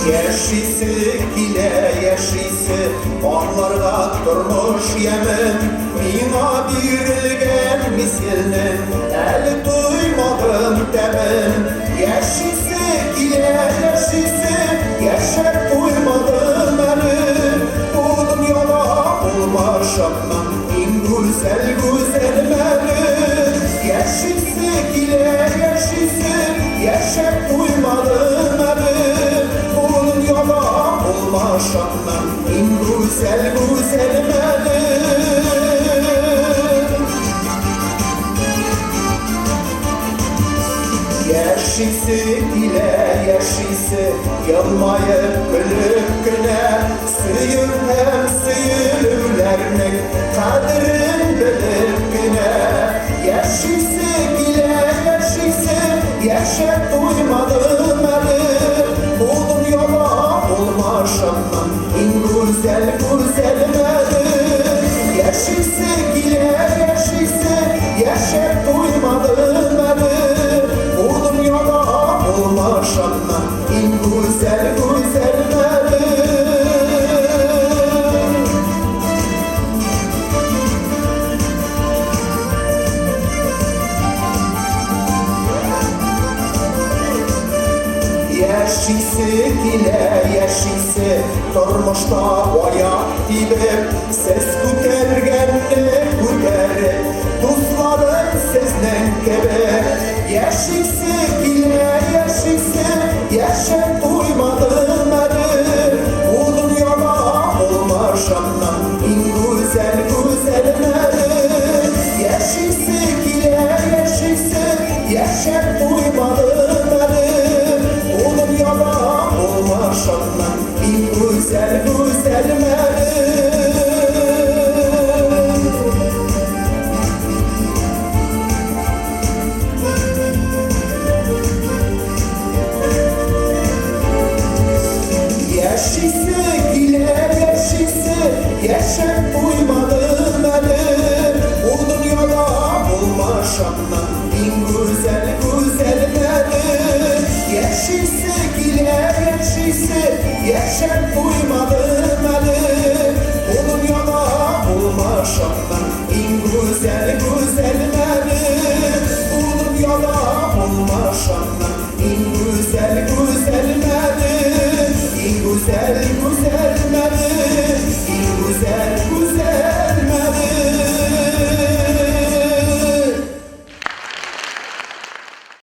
Яшисе килә, яшисе, аңларга тормыш ямен. Миңа бирелгән мизгелнең әле тоймадым тәмен. Яшисе килә, яшисе, яшәп туймадым әле. Бу дөньяда булмашамның иң гүзәл гүзәл мәле. Яшисе килә, яшисе, яшәп туймадым әле. Бу дөньяда булмашамның иң гүзәл гүзәл мәле. Яшисе килә, яшисе, елмаеп, көлеп кенә, сөю һәм сөелүләрнең кадерен белеп кенә. Яшисе килә, яшисе, яшәп туймадым әле. Бу дөньяда булмашамның иң гүзәл гүзәл мәле. Яшисе килә, яшисе, яшәп туймадым әле. Бу дөньяда булмашамның иң гүзәл гүзәл мәле. Яшисе килә, яшисе, тормышта аяк тибеп, сез күтәргәнне күтәреп, дусларым сезнең кебек. Яшисе килә, яшисе, яшәп туймадым әле. Бу дөньяда булмашамның иң гүзәл гүзәл мәле. Яшисе килә, яшисе, яшәп туймадым әле. Бу дөньяда булмашамның иң гүзәл гүзәл мәле. Яшисе килә, яшисе, яшәп туймадым әле. Бу дөньяда булмашамның иң гүзәл гүзәл мәле. Яшисе килә, яшисе, яшәп туймадым әле. Бу дөньяда булмашамның иң гүзәл гүзәл мәле. Бу дөньяда булмашамның иң